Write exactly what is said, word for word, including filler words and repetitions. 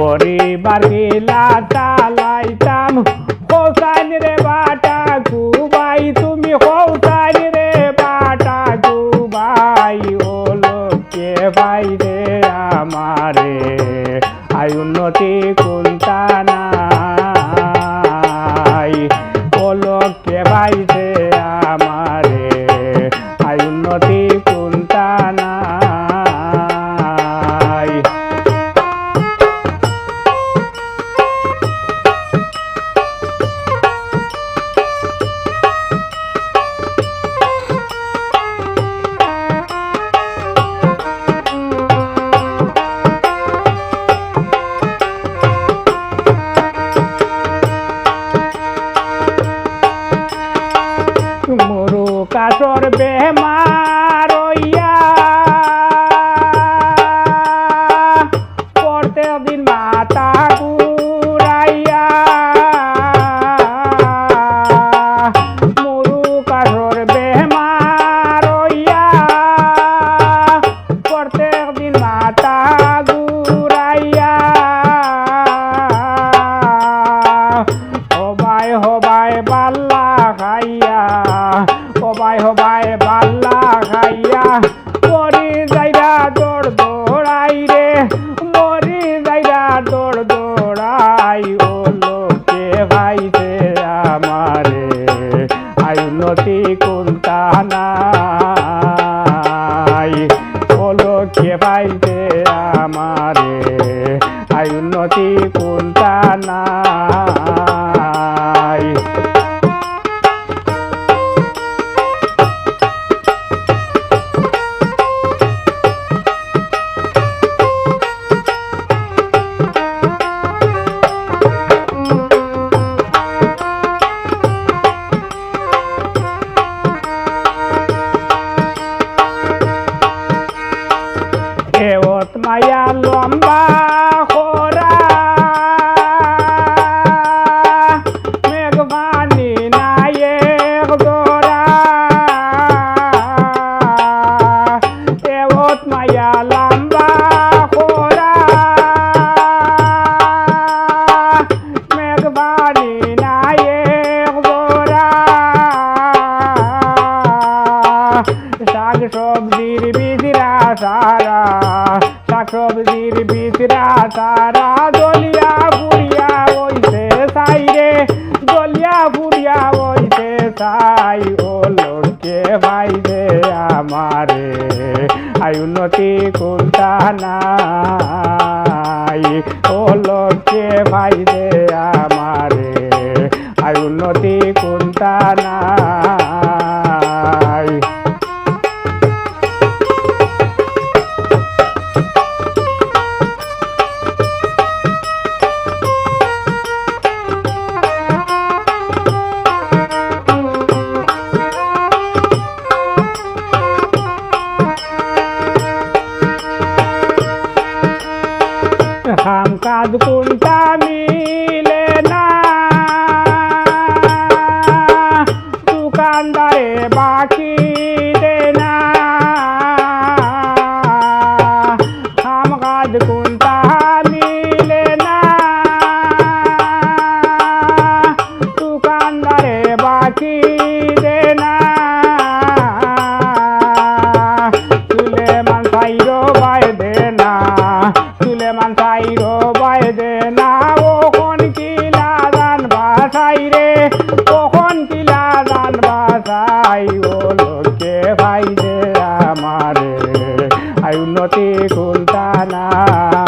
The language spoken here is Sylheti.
পরিবার কিলা চালাইতাম, হোসাইন রে বাটা কুবাই, তুমি হোসাইন রে বাটা কুবাই, ও লোকে ভাই রে আমারে, আই উন্নতি কুন্তা নাই, ও লোকে ভাই রে আমারে, আই উন্নতি কুন্তা নাই। মরু কাসর বেমার অইয়া, প্রত্যেক দিন মাথা ঘুরাইয়া, মরু কাসর বেমার অইয়া, প্রত্যেক দিন মাথা ঘুরাইয়া, হবায় হবায় বাল্লা খাইয়া, হবায় হবায় বাল্লা খাইয়া, মরি যাইরা দৌড় দৌড়াই রে, মরি যাইরা দৌড় দৌড়াই, ও লোকে ভাই রে আমারে, আই উন্নতি কুন্তা নাই, ও লোকে ভাই রে আমারে, আই উন্নতি কুন্তা নাই। এওত মায়া লম্বা খরা, মেঘ পানি নাই এক জোড়া। এওত মায়া লম্বা খরা, মেঘ পানি নাই এক জোড়া। শাক সবজির বিচরা সারা, শাক সবজির বিচরা সারা, জ্বলিয়া পুড়িয়া অইছে ছাই রে, জ্বলিয়া পুড়িয়া অইছে ছাই, ও লোকে ভাই রে আমারে, আই উন্নতি কুন্তা নাই, ও লোকে ভাই রে আমারে, আই উন্নতি কুন্তা নাই। কাম কাজ কুন্তা মিলে না, দোকানদারে বাকি দে না। কাম কাজ কুন্তা মিলে না, দোকানদারে বাকি দে না। সুলেমান সাইরো বায় দে না, সুলেমান সাইরো বায় দে না, অখন কিলা জান বাসাই রে, অখন কিলা জান বাসাই, ও লোকে ভাই রে আমারে, আই উন্নতি কুন্তা নাই।